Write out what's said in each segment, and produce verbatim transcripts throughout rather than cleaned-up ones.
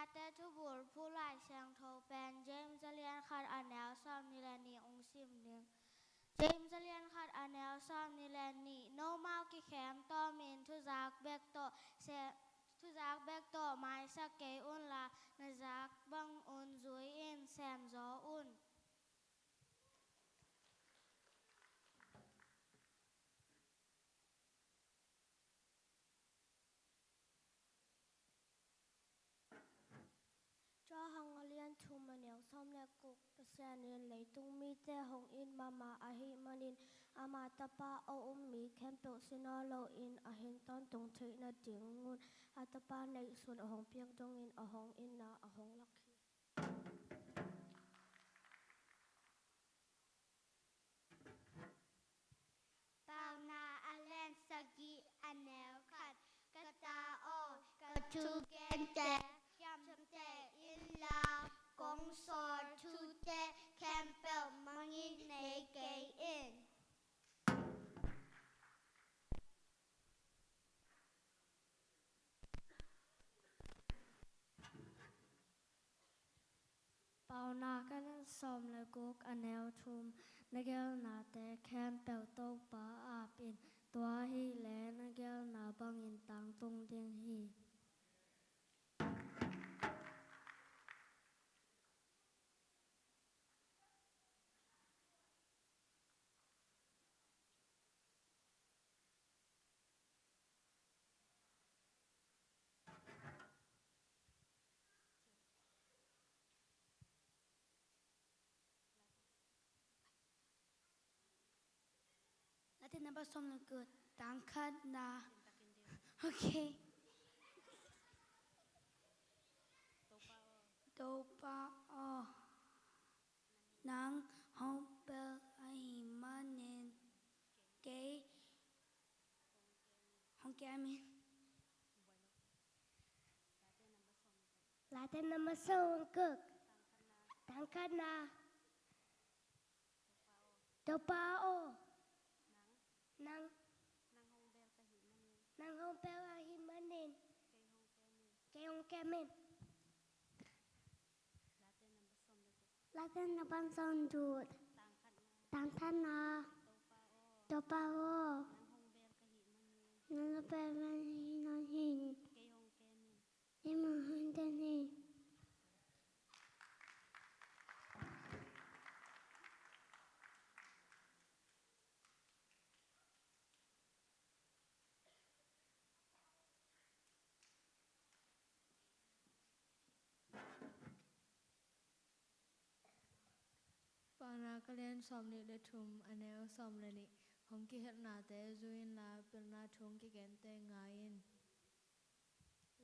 Late thubulphuh Lai Siangtho pen James a lian khat a neu sawmnih le nih hong sim ning. James a lian khat a neu sawmnih le nih. Nomau kikhem tawmin thuzak bek tawh se, thuzak bek tawh maisak kei unla, na zak bangun zui-in sem zaw un. Johan a lian thum a neu sawm le guk. Pasian in leitung mite hong it mahmah ahih manin ama Tapa a um mi khempeuh si nawn loin a hin tawntung theih nadingun a Tapa neihsun a hong piak dongin a hong itna a hong lak hi. Paunak a lian sagih a neu khat. Ka ta aw, ka thugente ciamteh inla, kong sawl thute khempeuh mangngilh nei kei in. Paunak a lian sawm le guk a neu thum. Na geelnate khempeuh Topa ap in, tua hileh na geelna bangin tangtung ding hi. Late nambat sawm le guk, tang khatna. Okay. Topa aw, nang hong bel ahih manin kei hong kem in. Late nambat sawm le guk, tang khatna. Topa aw, nang, nang hong bel ahih manin kei hong kem in. Late nambat sawm le guk, tang khatna. Topa aw, nang hong bel ahih manin kei hong kem in. Paunak a lian sawmnih le thum a neu sawm le nih. Hong kihilhnate zui inla, pilna thu hong kigente ngai in.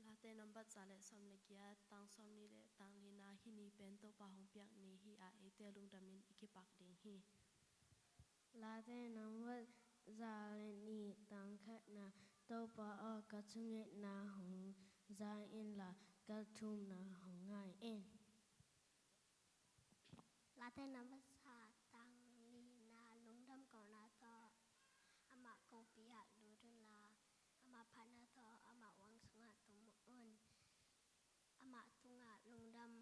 Late nambat za le sawm le giat, tang sawmnih le tang nihna. Hih ni pen Topa hong piak ni hi a, eite lungdamin i kipak ding hi. Late nambat za le nih, tang khatna. Topa aw, ka thungetna hong za inla, ka thumna hong ngai in. Late nambat za, tang nihna. Lungdam kohna tawh amah kongpi ah lut unla, amah phatna tawh amah huang sungah tum un. Amah tungah lungdam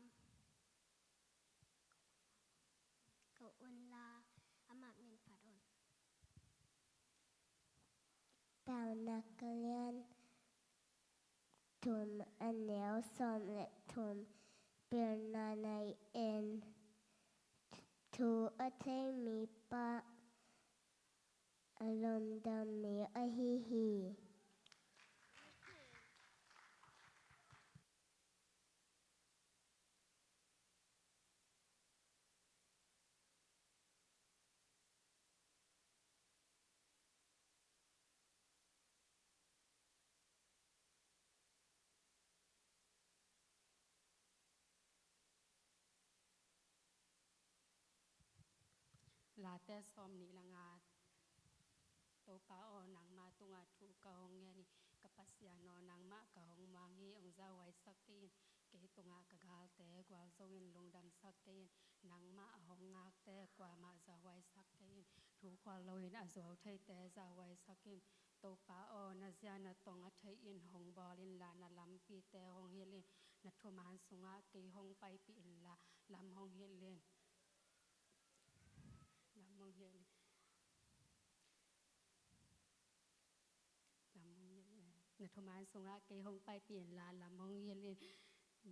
ko unla, amah min phat un. Paunak a lian thum a neu sawm le thum. Pilna nei in, thu a thei mipa a lungdam mi ahi hi. Late sawmnih le nga. Topa aw, nangma tungah thu ka hong ngen hi. Ka Pasian aw, nangmah ka hong muang hi, hong zahhuaisak kei in. Kei tungah ka galte gualzo in, lungdamsak kei in. Nangmah a hong ngakte kuamah zahhuaisak kei in. Thu khual loin a zuau theite zahhuaisak in. Topa aw, na zia na tong a thei in hong bawl inla, na lampite hong hilh in. Na thuman sungah kei hong paipih inla, lam hong hilh in. Lam hong hilh in. Lam hong hilh in. Na thuman sungah kei hong paipih inla, lam hong hilh in.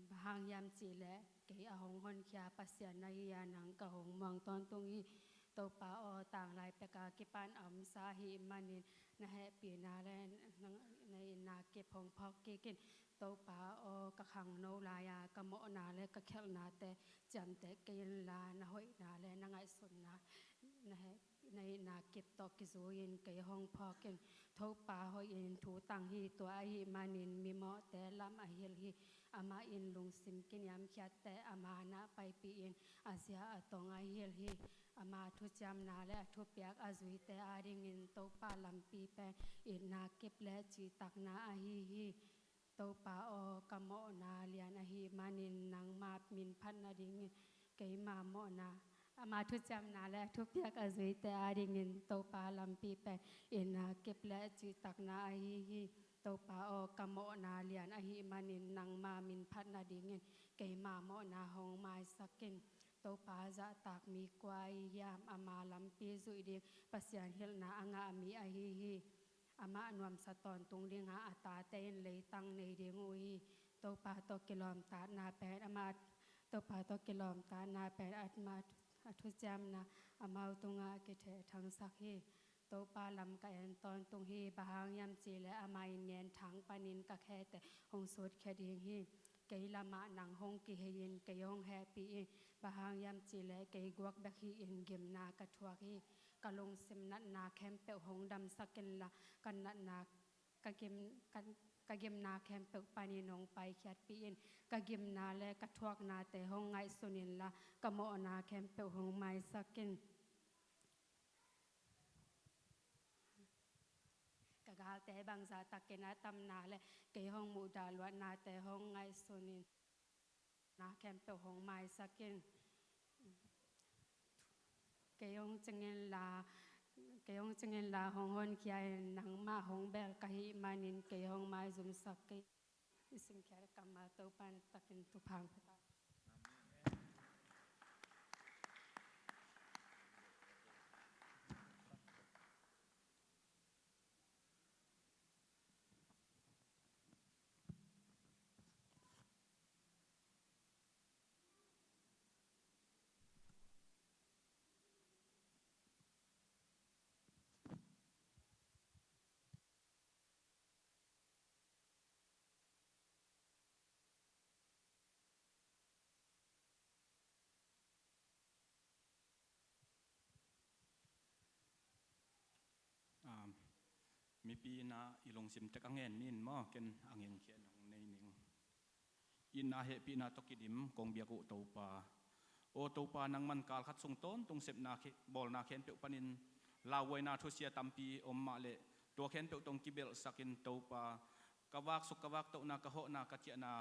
Bang hang hiam cihleh kei a hong honkhia Pasian na hi a, nang ka hong muang tawntung hi. Topa aw, tanglai peka kipan a omsa ahih manin na hehpihna le na, na itna kip hong phawk kik in. Topa aw, ka khangno lai-a ka mawhna le ka khelhnate ciamteh kei inla, na hoihna le na ngaihsutna, na heh, na itna kip tawh kizui-in kei hong phawk in. Topa hoih in thu tang hi, tua ahih manin mimawhte lam a hilh hi. Amah in lungsim kiniamkhiatte a man ah paipih in, a zia a tong a hilh hi. Ama thuciamna le a thupiak a zuite adingin Topa lampi pen itna kip le cihtakna ahi hi. Topa aw, ka mawhna lian ahih manin nangma min phat nadingin keima mawhna, ama thuciamna le a thupiak a zuite adingin Topa lampi pen itna kip le cihtakna ahi hi. Topa aw, ka mawhna lian ahih manin nangma min phat nadingin keima mawhna hong maisak in. Topa zahtak mi kua ahi hiam? Ama lampi zuih ding Pasian hilhna a ngah mi ahi hi. Amah nuamsa tawntung dingah a tate in leitang nei ding uh hi. Topa tawh kilawmtatna pen amah, Topa tawh kilawmtatna pen amah a thuciamna amau tungah kithehthangsak hi. Topa lam ka en tawntung hi. Bang hang hiam cihleh ama in ngenthang panin ka khete hong sutkhia ding hi. Kei lamah nang hong kihei-in kei hong hehpih in. Bang hang hiam cihleh kei guak bek hi-in gimna ka thuak hi. Ka lungsim natna khempeuh hong damsak inla, ka natna, ka gim, ka, ka gimna khempeuh panin hong paikhiatpih in. Ka gimna le ka thuaknate hong ngaihsun inla, ka mawhna khempeuh hong maisak in. Ka galte bangzah takin a tamna le kei hong muhdah luatnate hong ngaihsun in. Na khempeuh hong maisak in. Kei hong cing inla, kei hong cing inla hong honkhia in. Nangmah hong bel ka hih manin kei hong maizumsak kei. I simkhiat kammal Topa in takin thupha hong pia ta. Ah, mipi in ah i lungsim tek a ngen ni in maw, ken a ngenkhia in hong nei ning. Itna hehpihna tawh kidim kong biak uh Topa. Aw Topa, nangman kalkhat sung tawntung sepna khe-, bawlna khempeuh panin lauhuaina thusia tampi om mah leh tua khempeuh tawh hong kibelhsak in Topa. Ka vaksuk, ka vaktohna, ka hawhna, ka ciahna,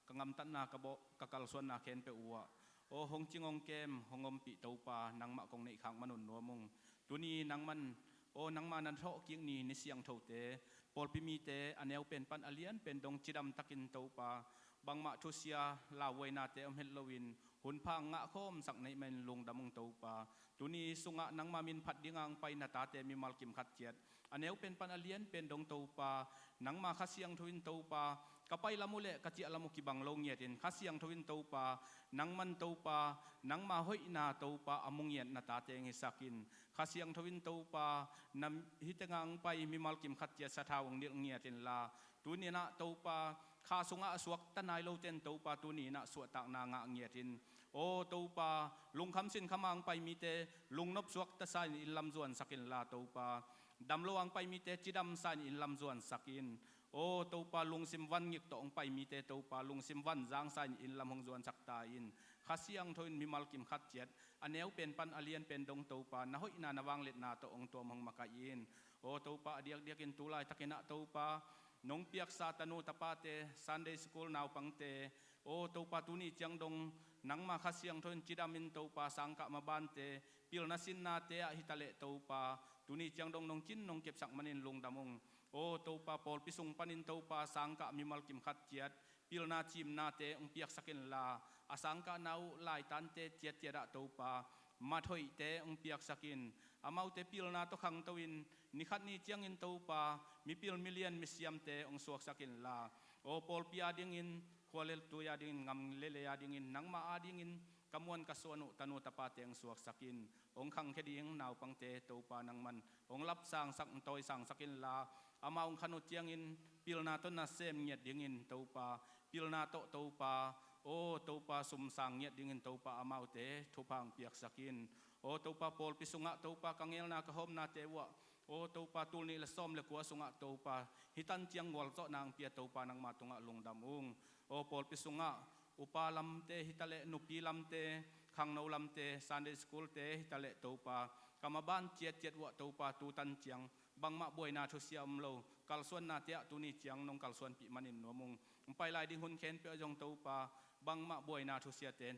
ka gamtatna, ka bawh, ka kalsuanna khempeuh uhah aw hong cing hong kem, hong ompih Topa, nangmah kong neihkhak man un nuam ung. Tuni nangman aw nangma na thawhkik ni, ni siangthote, pawlpi mite a neu pen pan a lian pen dong cidamtakin Topa, bangmah thusia lauhuainate om het loin hunpha ngahkhawmsak neih manin lungdam ung Topa. Tuni sungah nangma min phat dinga hong pai na tate mimal kim khat ciat a neu pen pan a lian pen dong Topa, nangma Kha Siangtho in Topa, ka pai lam uh le ka ciah lam uh kibang lo ngiatin, Kha Siangtho in Topa, nangman Topa, nangma hoihna Topa a mu ngiat na tate hong hisak in. Kha Siangtho in Topa, na hih tengah hong pai mimal kim khat ciat sathau hong nilh ngiat inla, tuni in ah Topa, kha sungah a suakta nai lote in Topa, tuni in ah suahtakna ngah ngiat in. Aw Topa, lungkham sinkham a hong pai mite lungnop suakta sa in inn lam zuansak inla Topa, damlo a hong pai mite cidam sa in inn lam zuansak in. Aw Topa, lungsim van ngik tawh hong pai mite Topa, lungsim van zang sa in inn lam hong zuansak ta in. Kha Siangtho in mimal kim khat ciat a neu pen pan a lian pen dong Topa, na hoihna na vangliatna tawh hong tuam hong makaih in. Aw Topa, a diakdiakin tu laitakin ah Topa, nong piaksa tanu tapate, Sunday school naupangte, aw Topa, tuni ciang dong nangma Kha Siangtho in cidam in Topa, sangkah mabante, pilna sinnate ah hi taleh Topa, tuni ciang dong nong cin nong kepsak manin lungdam ung. Aw Topa, pawlpi sung panin Topa, sangkah mimal kim khat ciat pilna cimnate hong piaksak inla, a sangkahna uh laitante ciatciat ah Topa, mat hoihte hong piaksak in. Amaute pilna tawh khangto in, ni khat ni ciangin Topa, mipil milian misiamte hong suaksak inla, aw pawlpi adingin, khua le tui adingin, gam le lei adingin, nangma adingin ka muan ka suan uh tanu tapate hong suaksak in. Hong khangkhia ding naupangte Topa, nangman hong lapsangsak, hong tawisangsak inla, amau hong khan uh ciangin pilna tawh nasem ngiat dingin Topa, pilna tawh Topa, aw Topa, sumsang ngiat dingin Topa, amaute thupha hong piaksak in. Aw Topa, pawlpi sungah Topa, ka ngelna ka hawmnate uh ah, aw Topa, tul nih le sawm le kua sungah Topa, hih tan ciang gualzawhna hong pia Topa, nangma tungah lungdam ung. Aw pawlpi sungah upa lamte hitaleh, nupi lamte, khangno lamte, Sunday school-te hitaleh Topa, ka maban ciatciat uh ah Topa, tu tan ciang bangmah buaina thusia om lo, kalsuannate ah tuni ciang nong kalsuanpih manin nuam ung. Hong pai lai ding hun khempeuh ah zong Topa, bangmah buaina thusiate,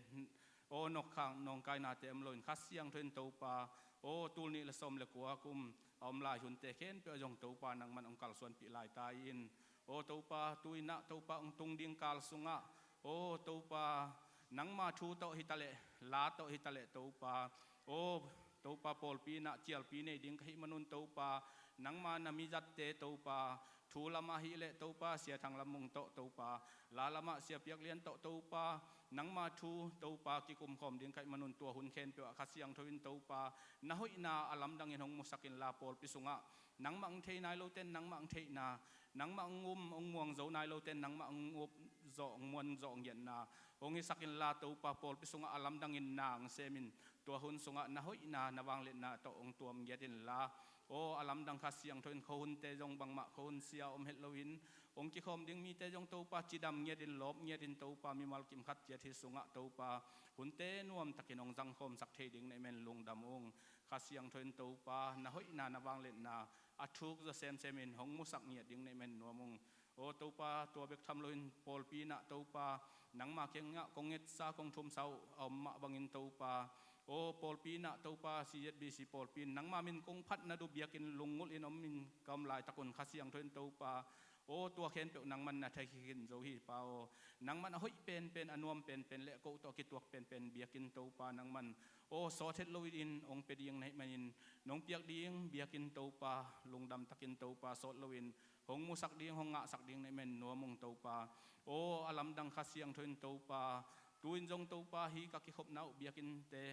aw nawngkainate om loin, Kha Siangtho in Topa, aw tul nih le sawm le kua kum a om lai hunte khempeuh ah zong Topa, nangman hong kalsuanpih lai ta in. Aw Topa, tu-in ah Topa, hong tung ding kal sungah, aw Topa, nangma thu tawh hitaleh, la tawh hitaleh Topa, aw Topa, pawlpi in ah cialpi nei ding ka hih manun Topa, nangma na mizatte Topa, thu lamah hileh Topa, Sia Thang Lam Mung tawh Topa, la lamah Sia Piak Lian tawh Topa, nangma thu Topa, kikumkhawm ding ka hih manun tua hun khempeuh ah Kha Siangtho in Topa, na hoihna a lamdangin hong musak inla, pawlpi sungah nangmah hong thei nai lote in nangmah hong theihna, nangmah hong um hong muang zo nai lote in nangmah hong up zawh, hong muan zawh ngiatna hong hisak inla Topa, pawlpi sungah a lamdangin na hong sem in. Tua hun sungah na hoihna, na vangliatna tawh hong tuam ngiat inla, aw a lamdang Kha Siangtho in khuahunte zong bangmah khuahun sia om het loin, hong kikhawm ding mite zong Topa, cidam ngiatin, lawp ngiatin Topa, mimal kim khat ciat hih sungah Topa, hunte nuamtakin hong zangkhawmsak thei ding na hih manin lungdam ung. Kha Siangtho in Topa, na hoihna, na vangliatna a thuk zaw semsemin hong musak ngiat ding na hih manin nuam ung. Aw Topa, tua bek tham loin pawlpi in ah Topa, nangma kiangah kong ngetsa, kong thumsa uh a om mah bangin Topa, aw pawlpi in ah Topa, C Z B C pawlpi in nangma min kong phat na duh biakinn lunggulhin omin ka om laitakun Kha Siangtho in Topa, aw tua khempeuh nangman na thei khin zo hi Pa aw. Nangman a hoih penpen, a nuam penpen le ko tawh a kituak penpen biakinn Topa, nangman aw sawt het loin hong pia ding na hih manin, nong piak ding biakinn Topa, lungdam takin Topa, sawt loin hong musak ding, hong ngahsak ding na hih manin nuam ung Topa. Aw a lamdang Kha Siangtho in Topa, tu-in zong Topa, hih ka kikhopna uh biakinnte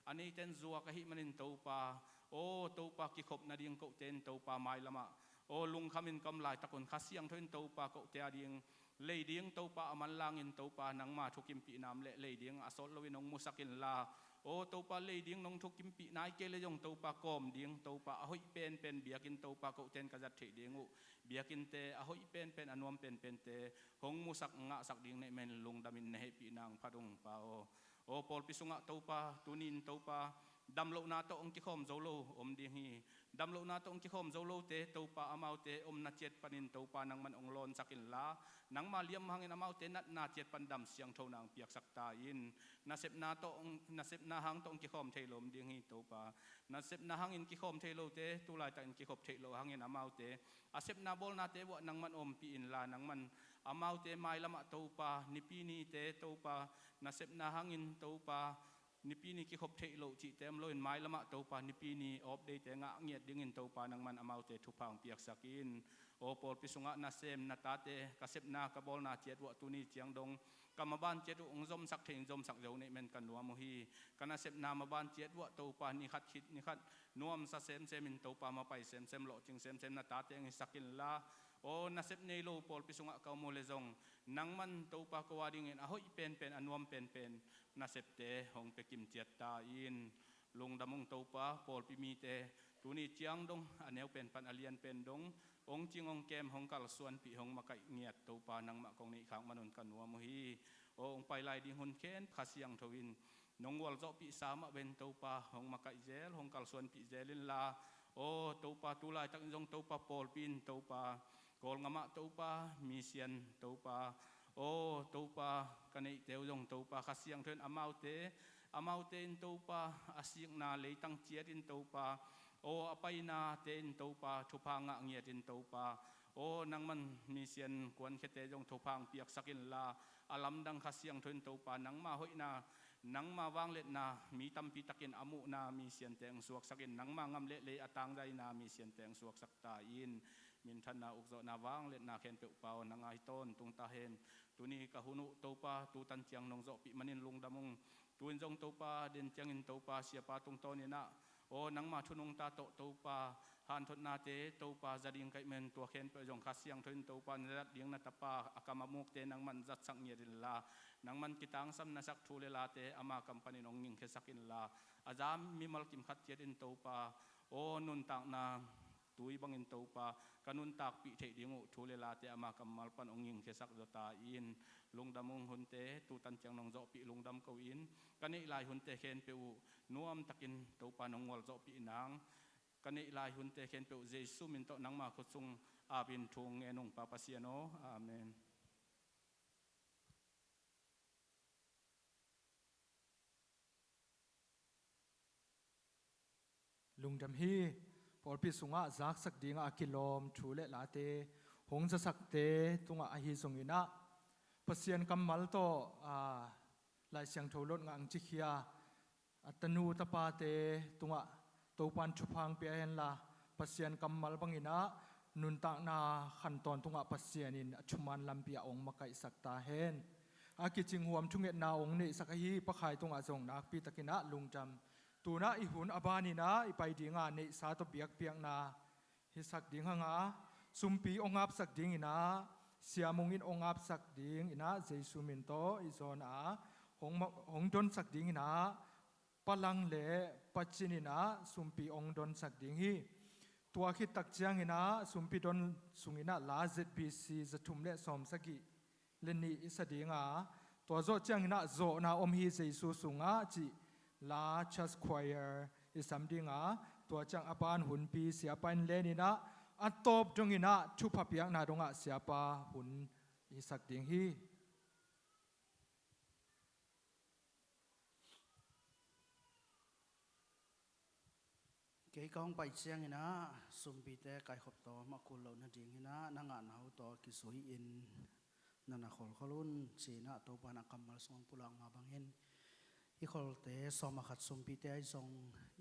a neite in zuak ahih manin Topa, aw Topa, kikhop nading kote in Topa, mailamah aw lungkhamin ka om laitakun Kha Siangtho in Topa, kote ading lei ding Topa, a manlangin Topa, nangma thukimpihna om leh lei ding a sawt loin hong musak inla, aw Topa, lei ding nong thukimpih nai kei le zong Topa, kawm ding Topa, a hoih penpen biakinn Topa, kote in ka zat theih ding uh biakinnte, a hoih penpen, a nuam penpente hong musak ngahsak ding na hih manin lungdamin na hehpihna hong phat ung Pa aw. Aw pawlpi sungah Topa, tuni-in Topa, damlohna tawh hong kikhawm zo lo om ding hi. Damlohna tawh hong kikhawm zo lote Topa, amaute omna ciat panin Topa, nangman hong lawnsak inla, nangma liamma hangin amaute natna ciat pan dam siangthona hong piaksak ta in. Nasepna tawh hong, nasepna hang tawh hong kikhawm thei lo om ding hi Topa. Nasepna hangin kikhawm thei lote, tu laitakin kikhop theih loh hangin amaute a sepna bawlnate uh ah nangman ompih inla, nangman amaute mailamah Topa, nipi nite Topa, nasepna hangin Topa, nipi ni kikhop theih loh cihte om loin mailamah Topa, nipi ni off day-te ngah ngiat dingin Topa, nangman amaute thupha hong piaksak in. Aw pawlpi sungah nasem na tate, ka sepna ka bawlna ciat uh ah tuni ciang dong ka maban ciat uh hong zomsak thei in zomsak zo na hih manin ka nuam uh hi. Ka nasepna maban ciat uh ah Topa, ni khat khit ni khat nuamsa semsemin Topa, mapai semsem, lawhcing semsem na tate hong hisak inla, aw nasep nei lo pawlpi sungah ka om uh le zong nangman Topa, ko adingin a hoih penpen, a nuam penpen nasepte hong pia kimciat ta in. Lungdam ung Topa, pawlpi mite tuni ciang dong a neu pen pan a lian pen dong hong cing, hong kem, hong kalsuanpih, hong makaih ngiat Topa, nangmah kong neihkhak manun ka nuam uh hi. Aw hong pai lai ding hun khen Kha Siangtho in nong gualzawhpihsa mah bangin Topa, hong makaih zel, hong kalsuanpih zel inla, aw Topa, tu laitakin zong Topa, pawlpi in Topa, Kawlgamah Topa, mission Topa, aw Topa, ka neihte uh zong Topa, Kha Siangtho in amaute, amaute in Topa, a sikna leitang ciatin Topa, aw a painate in Topa, thupha ngah ngiatin Topa, Aw nangman Misian kuankhete zong thupha hong piaksak inla, a lamdang Kha Siangtho in Topa nangma hoihna, nangma vangliatna mi tampi takin a muhna Misiante hong suaksak in, nangma ngam leh lei a tangzaina Misiante hong suaksak ta in. Minthanna, ukzawhna, vangliatna khempeuh Pa aw nang a hi tawntung ta hen. Tuni ka hun uh Topa tu tan ciang nong zawhpih manin lungdam ung. Tu-in zong Topa den ciangin Topa siapa tungtawninah aw nangma thu nungta tawh Topa hanthotnate Topa za ding ka hih manin tua khempeuh zong Kha Siangtho in Topa na zat ding na tapa a kam a mukte nangman zatsak ngiat inla, nangman kitangsam na sak thu le late ama kam panin hong ngingkhiasak inla, a za mimal kim khat ciat in Topa aw nuntakna tui bangin Topa ka nuntakpih theih ding uh thu le late ama kammal pan hong ngingkhiasak zaw ta in. Lungdam ung, hunte tu tan ciang nong zawhpih lungdam ko in, ka neih lai hunte khempeuh uh nuamtakin Topa nong gualzawhpih nang, ka neih lai hunte khempeuh Jesu min tawh nangma khut sung apin thu ngen ung Pa Pasian aw. Amen. Lungdam hi. Pawlpi sungah zaksak dingah a kilawm thu le late hong zasakte tungah ahi zonginah Pasian kammal tawh, aa, Lai Siangtho lot ngah ang cikhia a tanu tapate tungah Topan thupha hong pia henla, Pasian kammal banginah nuntakna khantawn tungah Pasian in a thuman lampi ah hong makaihsak ta hen. A kicinghuam thungetna hong neihsak ahi Pa Khai tungah zong nakpi takinah lungdam. Tunah i hun a baninah i pai dinga neihsa tawh biakpiakna hisak ding hanga, sumpi hong apsak dinginah, siamung in hong apsak dinginah Jesu min tawh i zawn a hong, hong donsak dinginah, Pa Lang le Pa Cin inah sumpi hong donsak ding hi. Tua khit tak cianginah sumpi don sunginah la Z B C za thum le sawm sagih le nih i sa dinga, tua zawh cianginah zawhna om hi Jesu sungah cih la Church Choir i sam dinga, tua ciang a ban hunpi siapa in leninah a tawp donginah thupha piakna dongah siapa hun i sak ding hi. Kei ka hong pai cianginah sumpite kaikhop tawm a kul loh nadinginah na ngahna uh tawh kizui-in na na kholkhol un, ci-inah Topa in a kammal sungah pulak mah bangin i kholte sawm a khat sumpite ahi zong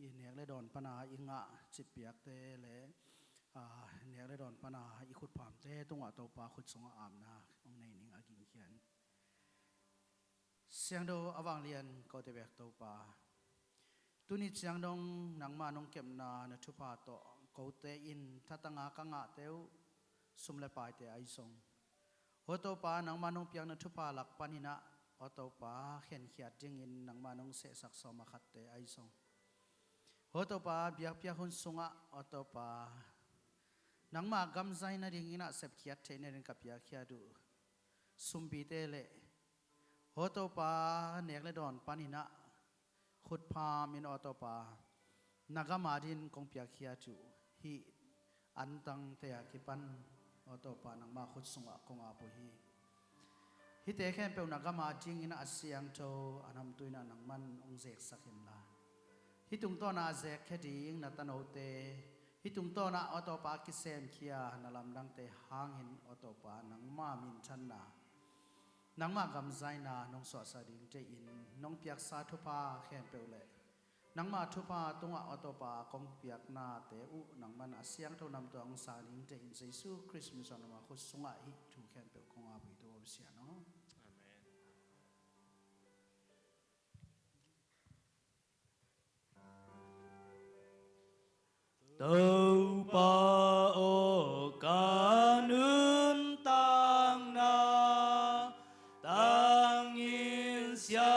i nek le dawn pana i ngah citpiakte le, aa, nek le dawn pana i khutphamte tungah Topa khut sungah apna hong nei ning a gingkhian. Siangtho a vanglian kote bek Topa, tuni ciang dong nangma nong kepna na thupha tawh kote in thatanga ka ngahte uh sum le paite ahi zong, aw Topa, nangma nong piakna thupha lak paninah, aw Topa, khenkhiat dingin nangma nong sehsak sawm a khatte ahi zong, aw Topa, biakpiak hun sungah, aw Topa, nangma gamzai nadinginah sepkhiat theih nadingin ka piakkhiat uh sumpite le, aw Topa, nek le dawn paninah khutpham in, aw Topa, na gam adingin kong piakkhiat uh hih antangte a kipan, aw Topa, nangma khut sungah kong ap uh hi. Hihte khempeuh na gam adingin a siangtho a namtuinah nangman hong zeksak inla, hih tungtawnah a zekkhia ding na tanote, hih tungtawnah, aw Topa, a kisemkhia na lamdangte hangin, aw Topa, nangma minthanna, nangma gamzaina nong suahsa dingte in nong piaksa thupha khempeuh le nangma thupha tungah, aw Topa, kong piaknate uh nangman a siangtho namtuah hong sa dingte in Jesu Khrist min suang nangma khut sungah hih thu khempeuh kong ap uh hi, Topa Pasian aw. Amen. Topa aw, ka nuntakna tangin sia